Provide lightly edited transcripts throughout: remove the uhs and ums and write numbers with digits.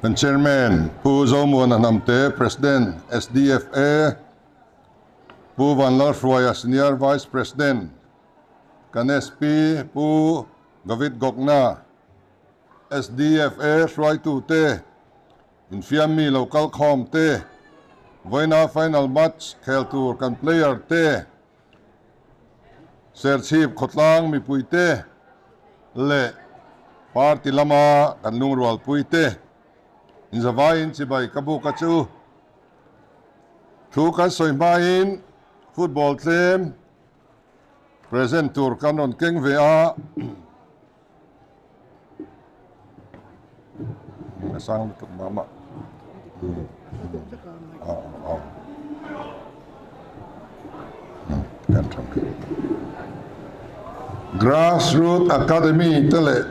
Kan Chairman Pu Zomuana Hnamte, President, SDFA, Pu Vanlalhruaia, Senior Vice President, kan SP Pu David Gokna, SDFA hruaitute, infiammi lo kal khawm te, vawiina final match khel tur kan player te, Serchhip khawtlang mipui te leh party lama kan lungrualpui te inzavaiin chibai ka buk a chu. Thu kan sawi hmain football tlem present tur kan rawn keng ve a. A sang lutuk mah mah. Grassroot Academy te leh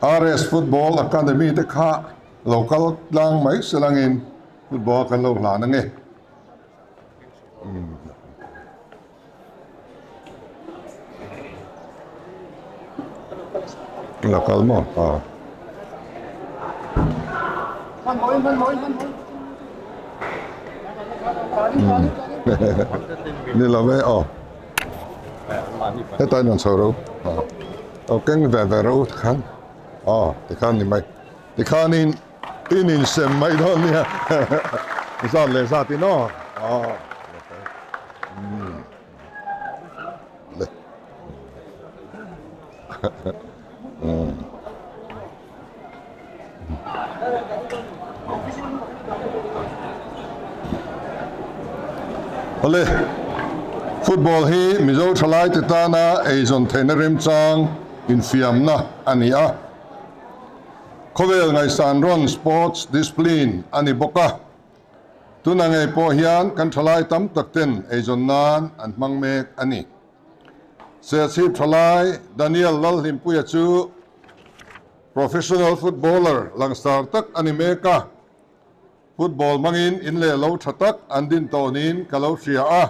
RS Football Academy te kha lo kal tlang mai se langin football kan lo hlan ange. Lo kal maw? Aw. Ni lo ve aw. Hetlai rawn chho ro. Aw keng ve ve ro tikhan. Aw tikhan ni mai. Tikhanin in insem mai dawn nia. Zat leh zat in aw. Aw. Awle, football hi Mizo thalaite tana eizawn theihna remchang infiamna a ni a. Khawvel ngaihsan rawn sports discipline a ni bawk a. Tuna ngei pawh hian kan thalai tam tak ten eizawn nan an hmang mek a ni. Serchhip thalai Daniel Lalhlimpuia chu professional footballer langsar tak a ni mek a, football hmangin in leh lo tha tak an din tawh niin ka lo hria a.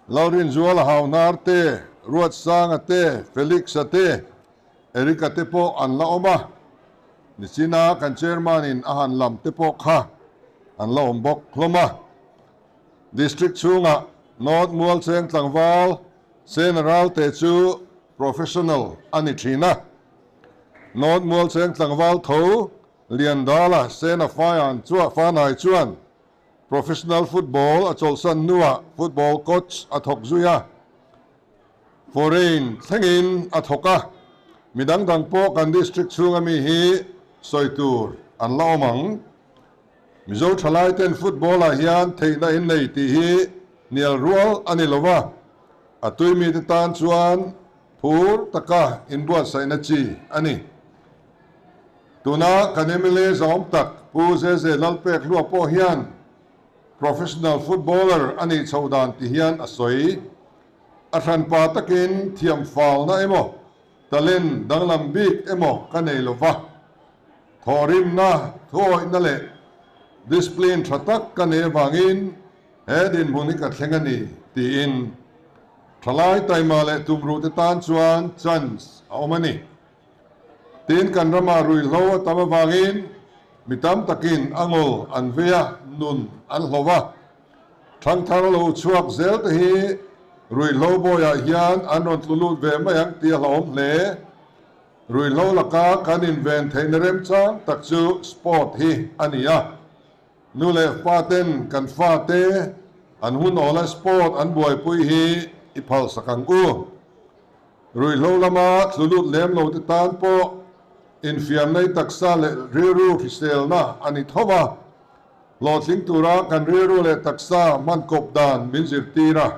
Lalrinzuala Hauhnar te, Ruatsanga te, Felix-a te, Eric-a te pawh an la awm a, nichina kan chairman-in a han lam te pawh kha an la awm bawk hlawm a. District chhungah North Mualcheng tlangval Sena Ralte chu professional a ni thin a. North Mualcheng tlangval tho Liandala Sena Faian chuan Fanai chuan Professional football a chawlhsan hnuah football coach a thawk zui a, foreign thlengin a thawk a, mi dang dang pawh kan district chhunga mi hi sawi tur an la awm ang. Mizo thalai ten football ah hian theihna in nei tih hi hnial rual a ni lo va, a tui mite tan chuan phur taka inbuatsaihna chi a ni. Tuna kan mla zawm tak Pu Zeze Lalpek Hlua pawh hian professional footballer a nih chhoh dan ti hian a sawi. A hranpa takin thiam falna emaw talent danglam bik emaw ka nei lo va. Thawhrimna, thuawihna leh discipline tha tak ka nei avangin he dinhmun hi ka thleng a ni tiin thalai taima leh tumruhte tan chuan chance a awm a ni. Tin, kan ramah ruihhlo a tam avangin mi tam takin a ngawl an vei a, nun an hlo a. Thangthar lo chhuak zel te hi ruihhlo bawiah hian an rawn tlu lut ve mai ang tih a hlauhawm hle. Ruihhlo laka kan inven theihna remchang tak chu sport hi a ni a. Nu leh faten kan fate an hun awla sport an buaipui hi i phalsak ang u. Ruihhlo lama tlu lut lem lo te tan pawh infiamnei taksa leh rilru hriselna a ni tho va, hlawhtling tura kan rilru leh taksa hman kawp dan min zirtir a,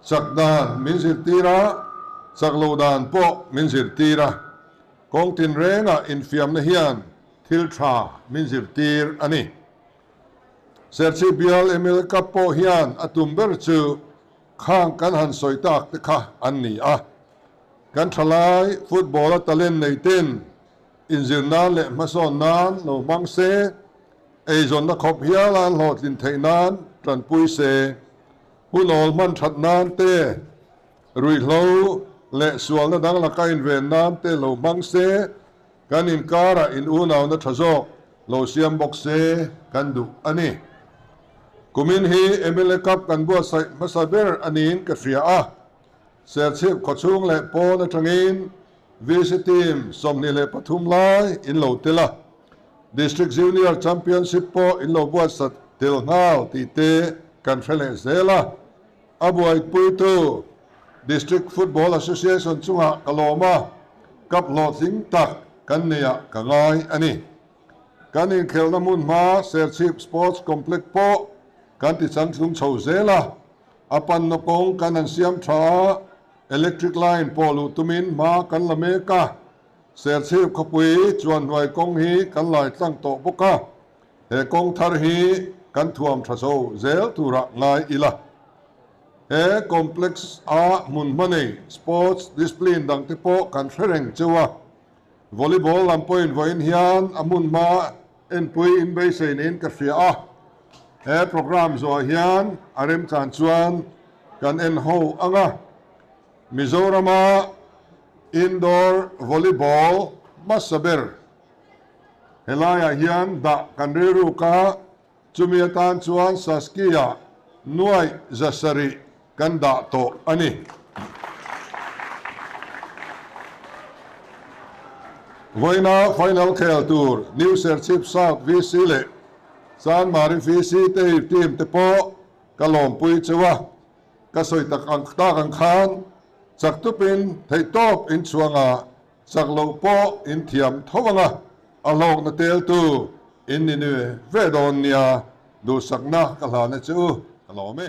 chak dan min zirtir a, chak lo dan pawh min zirtir a, kawng tinrengah infiamna hian thil tha min zirtir a ni. Serchhip bial mla Cup pawh hian a tum ber chu khang kan han sawi tak te kha an ni a. Kan thalai football-a talent nei ten inzir nan leh hmasawn nan lo hmang se, eizawnna khawp hiala an hlawhtlin theih nan tanpui se, hunawl hman that nan te, ruihhlo leh sualna dang laka inven nan te lo hmang se, kan inkarah in unauna tha zawk lo siam bawk se kan duh a ni. Kumin hi mla Cup kan buatsaih hmasa ber a niin ka hria a. Serchhip khawchhung leh pawn atangin VC team 23 lai in lo tel a, District Junior Championship pawh in lo buatsak tel nghal tih te kan hre leh zel a. A buaipuitu District Football Association chungah ka lawm a, cup hlawhtling tak kan neiah ka ngai a ni. Kan inkhelhna hmun hma Serchhip Sports Complex pawh kan ti changtlung chho zel a. A panna kawng kan han siam tha a, electric line pawh luh tumin hma kan la mek a. Serchhip khawpui chuan hnuai kawng hi kan lai tlang tawh bawk a, he kawng thar hi kan thuam tha chho zel turah ngai ila. He complex a hmun hma nei sports discipline dangte pawh kan hre reng cheu a. Volleyball lam pawhin vawiin hian a hmun hma enpui in beisei niin ka hria a, he programme zawhah hian a remchan chuan kan en ho ang a. Mizorama indoor volleyball hmasa ber helaiah hian dah kan rilruk a, Chumi atan chuan Saskia nuaih 700 kan dah tawh a ni. Vawiina final khel tur New Serchhip South VC leh Chanmari VC te hi team te pawh ka lawmpui cheu a, ka sawi tak ang tak ang khan chak tupin theihtawp inchhuanga Chak loh pawh in thiam tho ang a, a hlawkna teltu in ni ni ve dawn nia, duhsakna ka hlan a che u, ka lawm e.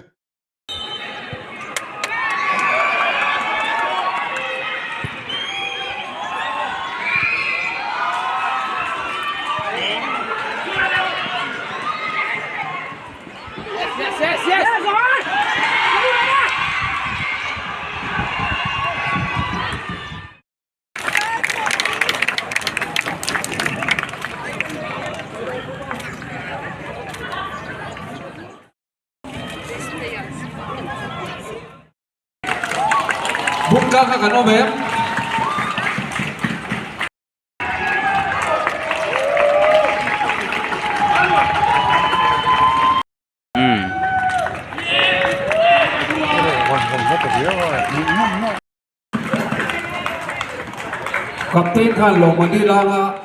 Bungtlang kha kan awm em? Captain khan lawmman hi langa.